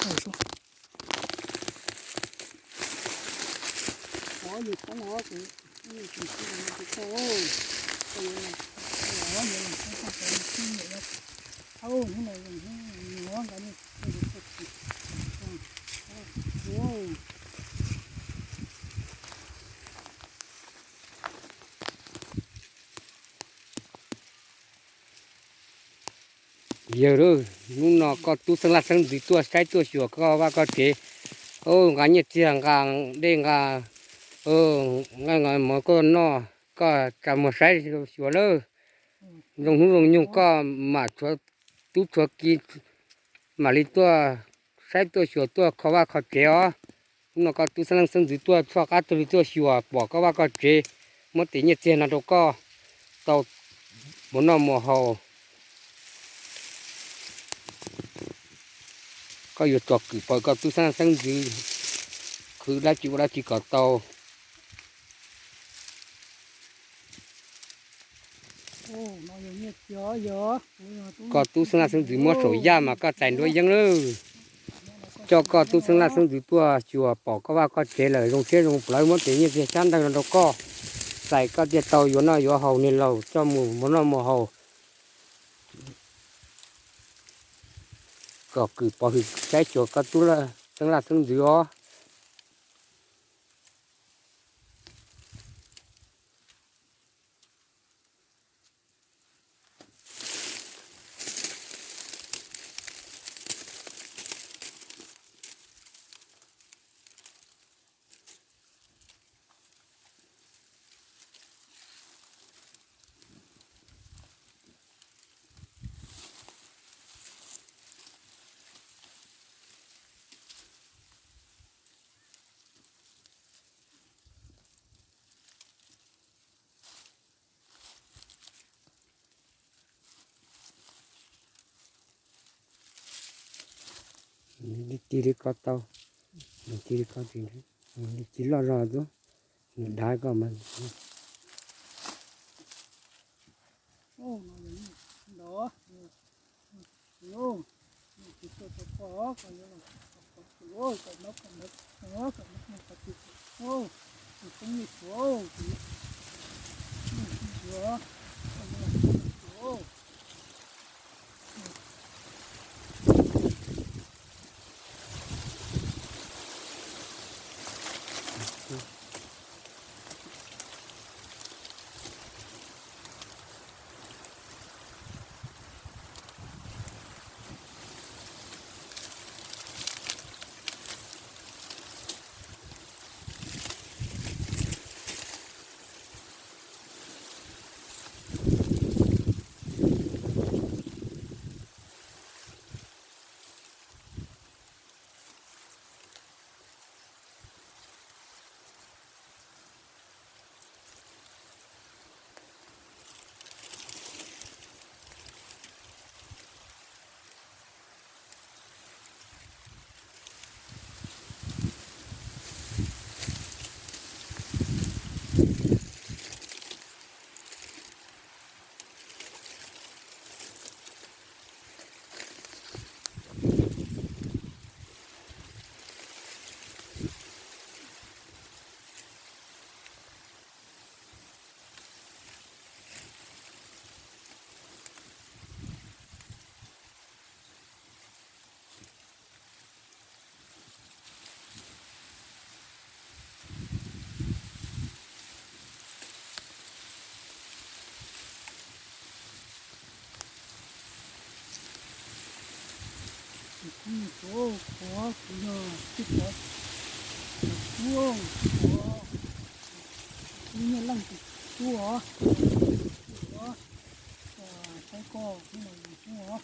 Ov, yus toob os, kuv, kuv tsis tau, koj yuav, koj yuav los toob koj tau tib niam yog, au, hnub no zoo hnub no nqa nej txog txog txog. Yawg, hnub no koj tub xeeb laj xeeb ntxwv tuaj saib tuaj xyuas koj vaj koj tsev, nqa nyiaj txiag nqa dej nqa, nqa mov koj noj, koj tsa muag saib xyuas lawm. Zoo hnub zoo nyoog koj mam tshuav tub tshuav ki mam li tuaj saib tuaj xyuas tuaj kho vaj kho tsev os. Hnub no koj tub xeeb leej xeeb ntxwv tuaj txhoj qab tuaj li tuaj xyuas pom koj vaj koj tsev, muab tes nyiaj txiag no rau koj tau mus noj mus haus. Koj yuav tsom kwm pom koj tub xeeb leej xeeb ntxwv khwv dab tsi ua dab tsi kom tau. Koj tub xeeb laj xeeb ntxwv muab saum yaj mas koj txais nruab yeeb lawm. Coj koj tub xeeb laj xeeb ntxwv tuaj xyuas pom koj vaj koj tsev lawm zoo siab zoo plawv muab tes nyiaj txiag xyab ntawv no rau koj, txais koj thiaj tau yuav noj yuav haus niag laus coj mus mus noj mus haus. Kom kwm pov hwm saib xyuas koj tub xeeb laj xeeb ntxwv os. Tig li ko tau, tig li ko, tig loj zog xwb, nws dav koj mas. Kuv yog tub, kuv yog tub pov, tub pov, tub Nyiaj Leej tus tub os, tub os, saib koj hnub no yus hnub os,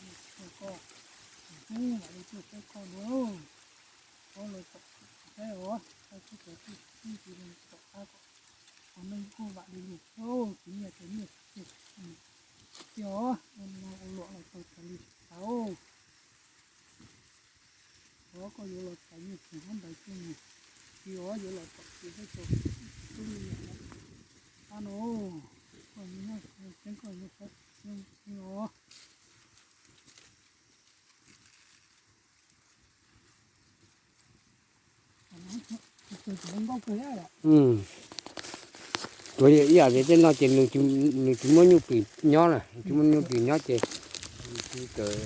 yus hnub koj, yus hnub mam li tuaj saib koj no. Koj los tom saib os, koj tub pov tub tub tsis tom qab kom qhov neej kuj vam li lug, tus nyiaj tus nyiaj tiag os, ua luam los tau tas li tas. Os, koj yuav los txais nyiaj txiag hnub ntawd xwb, tsis os yuav los tom txiv peb caug tub li niam no. Ab no, koj nyob tseeb koj nyob sab os. Tsuas yog ib yam tias tej no ces nws tsis muaj nyuj twm nyob na, tsis muaj nyuj twm nyob ces tsis tawm